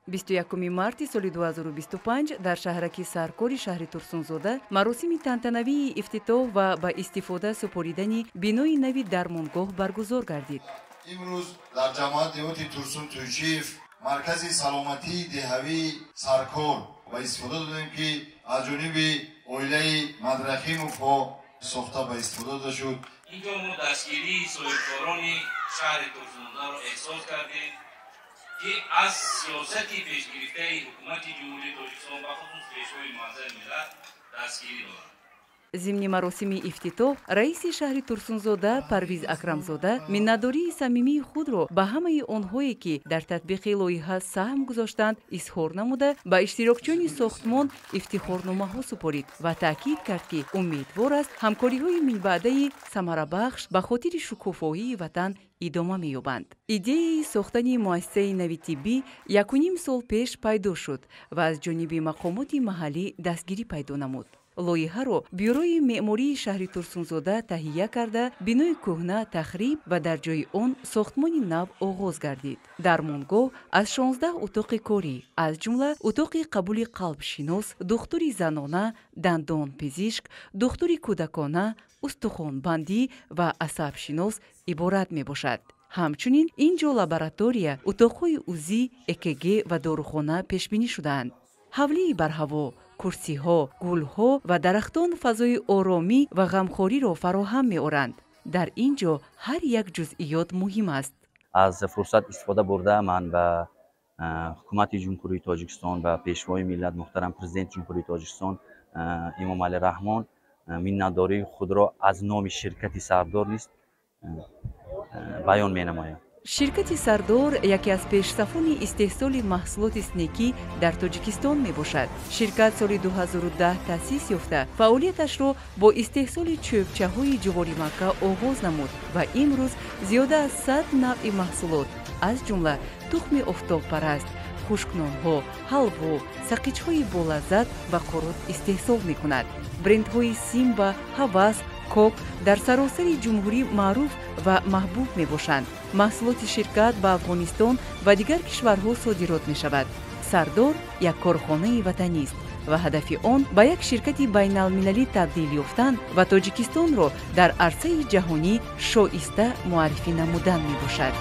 21 марти соли 2025 дар шаҳраки Саркори шаҳри Турсунзода маросими тантанавии ифтитоҳ ва ба истифода супоридани бинои нави дармонгоҳ баргузор гардид. Имрӯз дар ҷамоат деҳоти Турсун Тӯйчиев маркази саломатии деҳавии Саркор ба истифода додем, ки аз ҷониби оилаи Мадрахимовҳо сохта ба истифода дода шуд. Инҷо мо дастгирии соҳибкорони шаҳри Турсунзодаро эҳсос кардем, ки аз сиёсати пешгирифтаи ҳукумати Ҷумҳурии Тоҷикистон, бахусус Пешвои муаззами миллат, дастгирӣ доранд. Зимни маросими ифтитоҳ раиси шаҳри Турсунзода Парвиз Акрамзода миннатдории самимии худро ба ҳамаи онҳое, ки дар татбиқи лоиҳа саҳм гузоштанд, изҳор намуда, ба иштирокчиёни сохтмон ифтихорномаҳо супорид ва таъкид кард, ки умедвор аст, ҳамкориҳои минбаъдаи самарабахш ба хотири шукуфоии ватан идома меёбанд. Идеяи сохтани муассисаи нави тиббӣ якуним сол пеш пайдо шуд ва аз ҷониби мақомоти маҳаллӣ дастгирӣ пайдо намуд. Лоиҳаро бюрои меъмории шаҳри Турсунзода таҳия карда, бинои кӯҳна тахриб ва дар ҷои он сохтмони нав оғоз гардид. Дармонгоҳ аз 16 утоқи корӣ, аз ҷумла утоқи қабули қалбшинос, духтури занона, дандонпизишк, духтури кӯдакона, устухонбандӣ ва асабшинос иборат мебошад. Ҳамчунин ин ҷо лаборатория, утоқҳои УЗИ, ЭКГ ва дорухона пешбинӣ шудаанд. Ҳавлии барҳаво, курсиҳо, гулҳо ва дарахтон фазои оромӣ ва ғамхориро фароҳам меоранд. Дар ин ҷо ҳар як ҷузъиёт муҳим аст. Аз фурсат истифода бурда, ман ба ҳукумати Ҷумҳурии Тоҷикистон ва Пешвои миллат, муҳтарам Президенти Ҷумҳурии Тоҷикистон Эмомалӣ Раҳмон миннатдории худро аз номи ширкати Сардор низ баён менамоям. Ширкати Сардор яке аз пешсафони истеҳсоли маҳсулоти снекӣ дар Тоҷикистон мебошад. Ширкат соли 2010 таъсис ёфта, фаъолияташро бо истеҳсоли чӯбчаҳои ҷуворимакка оғоз намуд ва имрӯз зиёда аз 100 навъи маҳсулот, аз ҷумла тухми офтобпараст, хушкнонҳо, ҳалво, сақичҳои болаззат ва қурут истеҳсол мекунад. Брендҳои Симба, Ҳавас, Кок дар саросари ҷумҳурӣ маъруф ва маҳбуб мебошанд. Маҳсулоти ширкат ба Афғонистон ва дигар кишварҳо содирот мешавад. Сардор як корхонаи ватанист ва ҳадафи он ба як ширкати байналмилалӣ табдил ёфтан ва Тоҷикистонро дар арсаи ҷаҳонӣ шоиста муаррифӣ намудан мебошад.